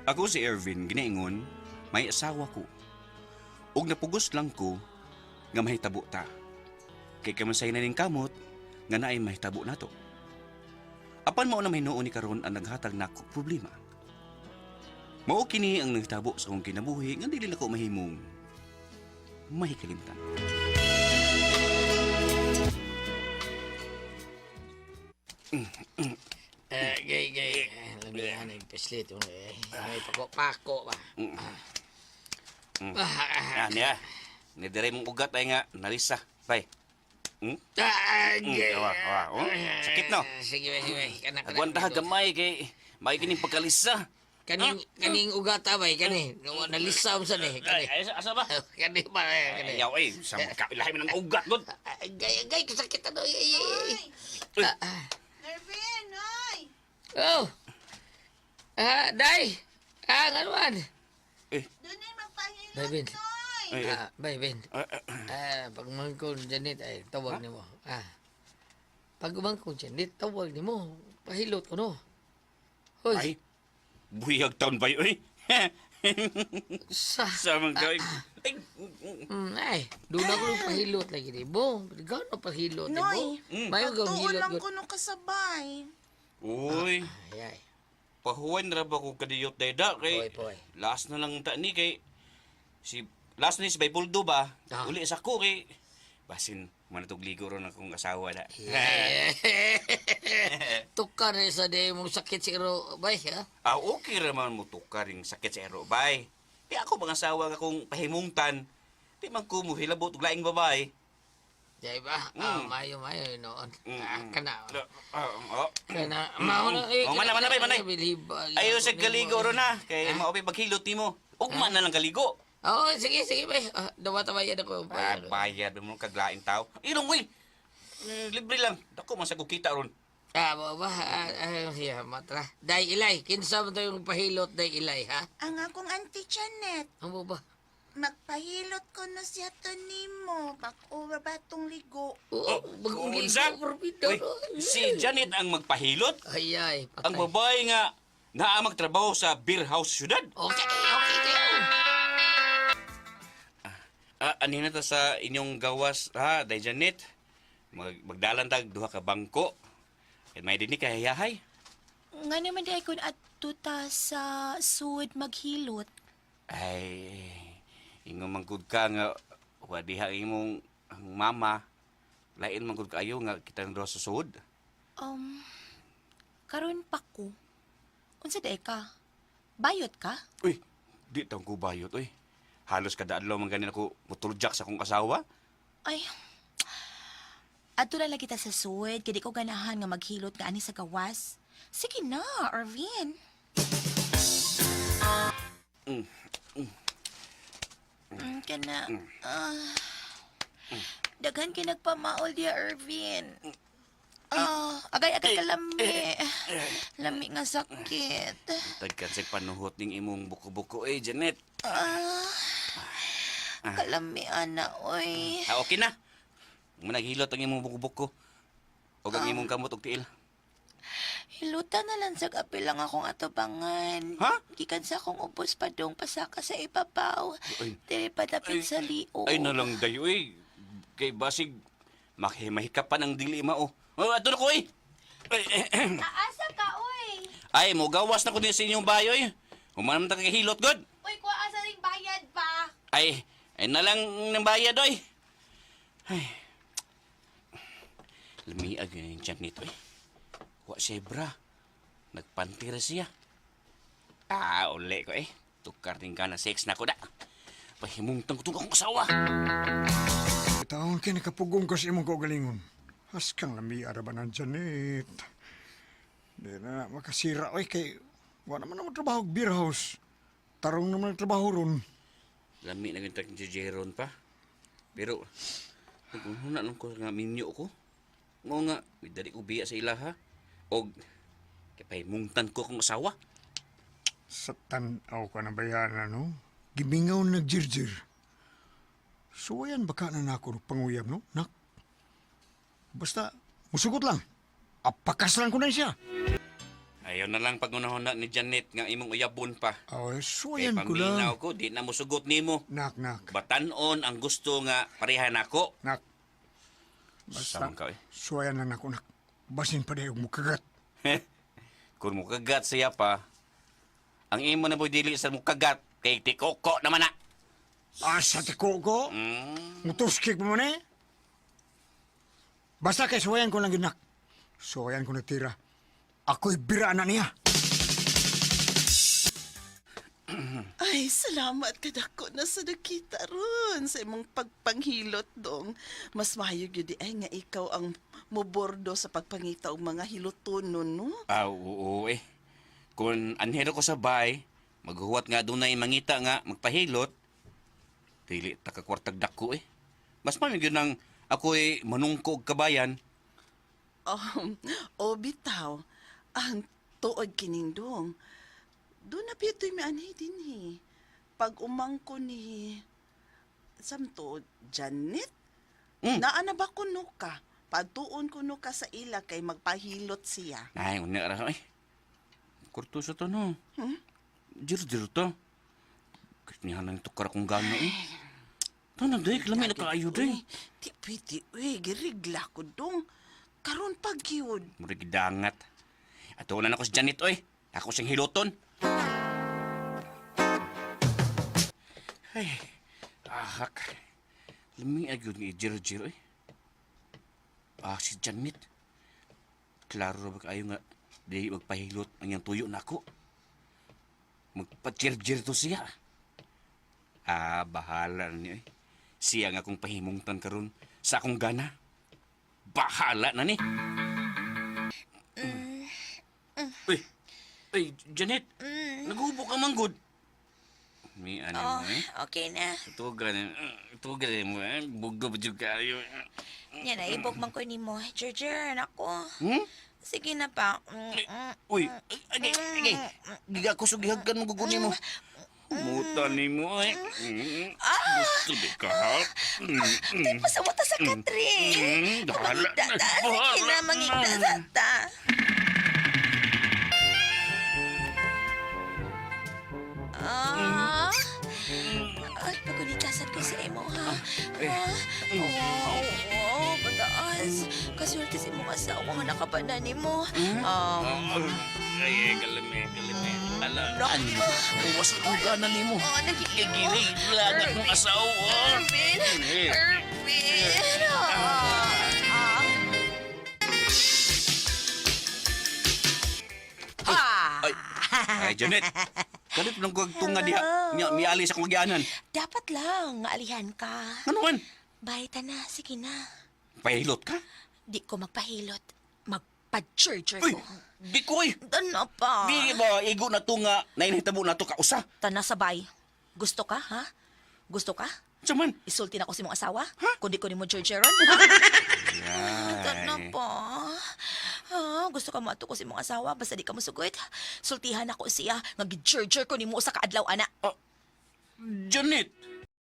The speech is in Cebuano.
Ako si Ervin ginaingon, may asawa ko. Ug napugos lang ko nga mahitabo ta. Kay kamansay na ning kamot nga naay mahitabo nato. Apan mao na mahinuon ni karon ang naghatag nako problema. Mao kini ang nahitabo sa akong kinabuhi nga dili nako mahimong mahikalimtan. Eh, gay, gay. Labihan ang pislit. Eh, may pako-pako ba? Ah, Ah, niya. Ni dire mong ugat ay nga nalisa. Bay. Hmm? ah, Mm, awa, awa, oh. Sakit, no? Sige, bay, sige, bay. Kana, kana. Agwanta ha gamay kay may kining pagkalisa. Kaning, kaning ugata, bay, kani. Nalisa mo sa ni. Kani. Ay, asa, asa ba? Kani ba, eh, kani. Ayaw ay, sa magkailahi mo ng ugat god. Ay, gay, gay, kasakit ano. Ay, ay, ay. Uy. Ah, ah. Nervin, oy! Oh. Ah, day. Ah, nga naman. Eh, Doon ay magpahilot, Bay, Ben. Noy! ay, ay. Ah, bay, Ben. Ah, ah, Ah, pag umangkon Janet ay tawag nimo. Ah. Pag umangkon Janet, tawag nimo. Pahilot ko no. Hoy, Ay, buyag taon ba yun? sa Sa mga gawin. Ay, Ay, doon ako yung pahilot lagi ni Bo. Gano pahilot ni Bo? Noy, Mayo gaw Pagtuon hilot lang gud. ko nung kasabay. Uy, Ay, ay. pahuwan ra ba ko kadiyot dayda Poy, kay poy. last na lang ta ni kay si last ni si Baybuldo ba? Ah. Uli sa ko kay basin manatog ligo ron akong asawa na. Yeah. Tukar eh, sa di mong sakit si Ero, bay, ha? Ah, okay ra man mo tukar yung sakit sa ero, bay. Di ako mga asawa nga kung pahimungtan. Di man ko muhilabot og laing babae. Di ba? Ah, mayo, mayo, noon. Ah, kana. Ah, oh. Kana, mao na, eh. Oh, mana, mana, bay, manay. Bilib- Ayo sa kaligo ron na kay maopi paghilot nimo. Ugma na lang kaligo. Oo, sige, sige, bay. Ah, dawata-bayan ako. Ah, bayad mo kaglaing tao. Ilong uy. Eh, libre lang. Dako man sa kita ron. Ah, ba, ba, ah, ah, siya, matra. Day Ilay, kinsa mo tayong pahilot, Day Ilay, ha? Ang akong auntie Janet, Ang ba? magpahilot ko na siya to nimo. Bak-o ba tong ligo? Oo, bagong ligo, Unsa? probido. Uy, si Janet ang magpahilot. Ay, ay, patay. Ang babae nga naa magtrabaho sa beer house syudad. Okay, okay, kayo. Ah, anina ta sa inyong gawas ha, Day Janet. Magdalan tag duha ka bangko. Kay may dinhi kahayahay. Nga naman di ay kun adto ta sa sud maghilot. Ay, ingon man gud ka nga wa diha imong ang mama. Lain man gud kaayo nga kitang duha sa sud. Karon pa ko. Unsa di ay ka? Bayot ka? Uy, di taong ko bayot, uy. Halos kada adlaw man ganin ako mutuljak sa akong asawa. Ay. Adto na lang kita sa sud kay di ko ganahan nga maghilot ka ani sa gawas. Sige na, Arvin. Kana. Ah. Daghan kay nagpamaol diya, Irvin. Ah, agay-agay ka lami. Lami nga sakit. Tagkan sa panuhot ning imong buko-buko eh, Janet. Ah, kalami ana, oy. Ah, okay na. Managhilot ang imong buko-buko. O ang imong kamot og tiil. Hilutan na lang sa apil lang akong atubangan. Ha? Gikan sa akong ubos padong pasaka sa ibabaw. Ay. Dili pa dapit sa liog. Ay nalang dayo eh. Kay basig makihimahikapan ang dili mao. Oh, ato na ko eh. Ay, eh, eh. Aasa ka, oy. Ay, mo gawas na ko din sa inyong bayo eh. Human man ta kahilot god. Uy, kuha asa ring bayad pa. Ay, ay nalang ng bayad oy. Ay. Lamiag yun yung tiyan nito eh. Wa sebra. Nagpantira siya. Ah, uli ko eh. Tukar din ka na sex na ko da. Pahimungtang ko itong akong asawa. Taon kay nakapugong ka sa imong kaugalingon. Haskang lami araban ang Janet. Di na makasira oy kay wa naman ang trabaho og beer house. Tarong naman ang trabaho ron. Lami na ganito si Jeron pa. Pero, nagunhuna lang ko nga minyo ko. Mo nga, dali ko biya sa ilaha. Og, kay pahimungtan ko akong asawa. Sa tan-aw ka na bayana, no? Gimingaw nagjirjir. Suwayan baka na nako ng panguyab, no? Nak? Basta, musugot lang. Apakas lang ko na siya. Ayaw na lang pagunahon na ni Janet nga imong uyabon pa. Ay, Kay suwayan ko lang. paminaw ko, di na mosugot nimo. Nak, nak. Batanon ang gusto nga pareha nako. Nak. Basta, Samang ka eh. suwayan lang nako, nak. Basin pa di og mukagat. Kung mukagat siya pa, ang imo na po dili sa mukagat, kay tikoko naman na. Asa ti ko? Mutuskik mo man eh. Basta kay suwayan ko lang yun, nak. Suwayan ko natira. Ako'y bira na niya. Ay, salamat kadako na sa nakita ron sa imong pagpanghilot dong. Mas maayo gyud di ay nga ikaw ang mobordo sa pagpangita og mga hilotonon, no? Ah, oo eh. Kung anhero ko sa bay, maghuwat nga dunay mangita nga magpahilot, dili ta ka kwartag dako eh. Mas mami gyud nang ako'y manungko og kabayan. O bitaw, ang tuod kining dong. Doon na pito'y mianhi dinhi. Pag umangko ni samto Janet, naa na ba kuno ka? Pagtuon kuno ka sa ila kay magpahilot siya. Ay, unya ra eh. Kurto sa to no. Jir-jir to. Kinihanan ito kara kong gana eh. Tanang day, kalami na kaayo day. Uy, di pwede, uy, girigla ko dong. Karon pag yun. Murag gidangat. Ato na nako si Janet oy. Ako siyang hiloton. Ay, ahak. Lami agyud ni jiro-jiro eh. Ah, si Janet. Klaro ra ba kaayo nga di magpahilot ang iyang tuyo nako. Magpajir-jir to siya. Ah, bahala na niya eh. Siya nga akong pahimungtan karon sa akong gana. Bahala na ni. Uy, uy, Janet. Nagubo ka man good. May ano Oh, mo eh. okay na. Tugan mo eh. Bugo ba dyan kayo? Yan na, ibog man ko nimo. Jerjer, nako. Hmm? Sige na pa. Uy, agay, agay. Giga ko sugihagkan mo guguni mo. Muta ni mo eh. Gusto di ka ha? Tay, pasawata sa katri. Bahala Mangigda na. ta. Sige na, Bahala mangigda na. sa ta. Ah. Ay, pagunitasan ko sa imo, ha? Eh. Ah, wow, wow, pataas. Kaswerte sa imong asawa nga nakabana nimo. Ay, kalame, kalame. Ala, ano? Uwas ang gana ni mo. Oh, nagiging Gigilig lang akong asawa. Ervin! Eh. Ervin! Ah. Ah. Ay, ay, Janet. Kalit lang kog tunga diha. Nya miali sa akong agianan. Dapat lang, alihan ka. Ano man? Bayta na, sige na. Pahilot ka? Di ko magpahilot. Magpa-charger Uy, ko. di ko eh. Tana pa. Di ba igo na tunga na inahitabo na to kausa? Tana sabay. Gusto ka, ha? Gusto ka? Saman? Isulti na ko si mong asawa? Kung di ko ni mo Georgeron? Tana pa. Ah, gusto ka mato ko si mong asawa basta di ka mosugot. Sultihan ako siya nga gi-jerjer ko nimo sa kaadlaw ana. Janet.